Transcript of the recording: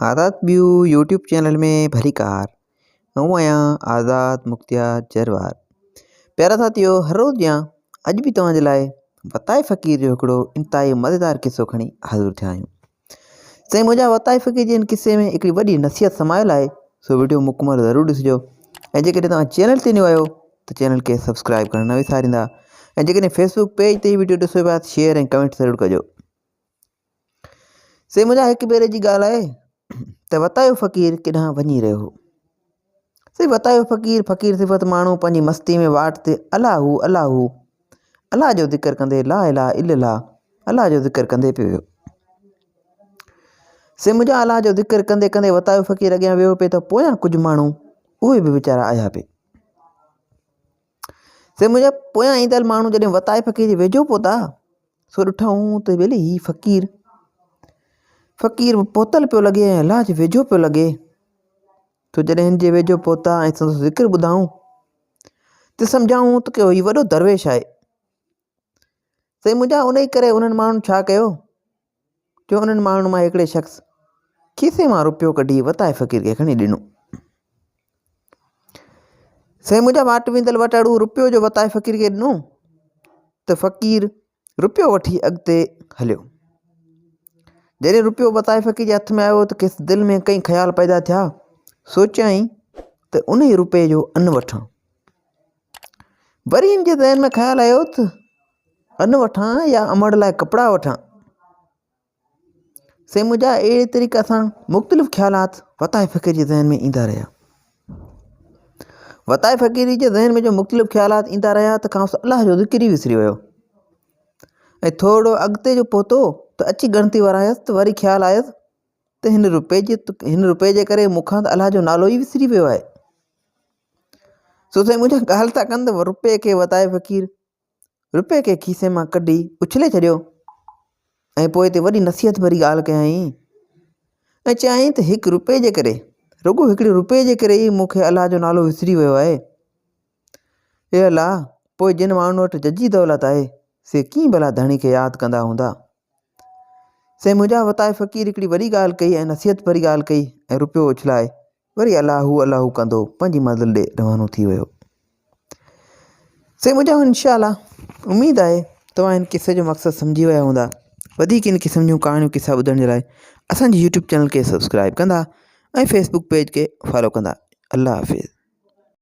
آزاد ٻيو YouTube channel ۾ ڀليڪار آئون آهيان آزاد مختيار جروار پيارا ساٿيو هر روز جيان اڄ به توهان جي لاء وتائي فقير جو هڪڙو انتهائي مزيدار قصو کڻي حاضر ٿيا آهيون سائين منهنجا وتائي فقير جي هن قصي ۾ هڪڙي وڏي نصيحت سمايل آهي سو وڊيو مڪمل ضرور ڏسجو ۽ جيڪڏهن توهان چينل تي نيو آهيو ته چينل کي سبسڪرائب ڪرڻ نه وساريندا ۽ جيڪڏهن فيسبوڪ پيج تي هي وڊيو ڏسو پيا ته شيئر ۽ ڪمينٽ ضرور ڪجو سي منهنجا هڪ ڀيري جي ڳالهه آهي ته وتايو فقير ڪيڏانهن وڃي رهيو هو. سي وتايو فقير فقير صفت ماڻهو پنهنجي مستي ۾ واٽ تي الله هو الله هو الله جو ذڪر ڪندي لا اله الا الله الله جو ذڪر ڪندي پيو ويو. سي منهنجا الله جو ذڪر ڪندي ڪندي وتايو فقير اڳيان ويو پئي ته پويان ڪجهه ماڻهو اهي به ويچارا آيا پئي. سي منهنجا پويان ايندڙ ماڻهو جڏهن وتائي فقير جي ويجهو پهتا سو ڏٺائون ته ٻيلي هي فقير فقير به پهتل پيو لڳي ۽ الله جي ويجهو پيو لڳي سو جڏهن هن جي ويجهو پهتا ۽ سندس ذڪر ٻڌائون ته سمجهائون ته ڪيو هي وڏو درويش آهي سائين منهنجا انهي ڪري انهن ماڻهن ڇا ڪيو جو انهن ماڻهن مان هڪڙي شخص کيسي مان روپيو ڪڍي وتائي فقير کي کڻي ڏنو. سائين منهنجا واٽ ويندل وٽاڙو روپيو جو وتائي فقير کي ڏنو ته فقير روپيو وٺي اڳتي هليو. جڏهن روپيو وتائي فقير جي هٿ ۾ آيو ته کيس دل ۾ ڪئي خيال پيدا ٿيا. سوچيائين ته انهي روپئي جو ان وٺان. وري هن جي ذهن ۾ خيال آيو ته ان وٺان يا امڙ لاء ڪپڙا وٺان. سائين منهنجا اهڙي طريقي سان مختلف خيالات وتائي فقير جي ذهن ۾ ايندا رهيا. وتائي فقير جي ذهن ۾ جو مختلف خيالات ايندا رهيا ته کانئس الله جو ذڪر ئي وسري ويو ۽ ٿورو اڳتي جو پهتو ته اچي ڳڻتي ورايس ته وري خيال آيس ته هن روپئي جي هن روپئي جي ڪري مون کان ته الله جو نالو ئي وسري ويو آهي. سو سائين منهنجا ڳالهه ٿا ڪن ته روپئي کي وتائي فقير روپئي کي کيسي مان ڪڍي اڇلي ڇڏيو ۽ پوء هتي وڏي نصيحت ڀري ڳالهه ڪيائين ۽ چيائين ته هڪ روپئي جي ڪري رڳو هڪڙي روپئي جي ڪري ئي مون کي الله جو نالو وسري ويو آهي اي الله پوء جن ماڻهن وٽ ججي دولت آهي سي ڪيئن ڀلا ڌڻي کي ياد ڪندا هوندا سائين منهنجا وتائي فقير هڪڙي وڏي ڳالهه ڪئي ۽ نصيحت ڀري ڳالهه ڪئي ۽ روپيو اڇلائي وري الله هو الله هو ڪندو پنهنجي منزل ڏي روانو ٿي ويو. سائين منهنجا انشاء الله اميد آهي توهان هن قصي جو مقصد سمجهي ويا هوندا وڌيڪ ان قسم جون ڪهاڻيون قصا ٻڌڻ جي لاء اسان جي يوٽيوب چينل کي سبسڪرائب ڪندا ۽ فيسبوڪ پيج کي فالو ڪندا الله حافظ.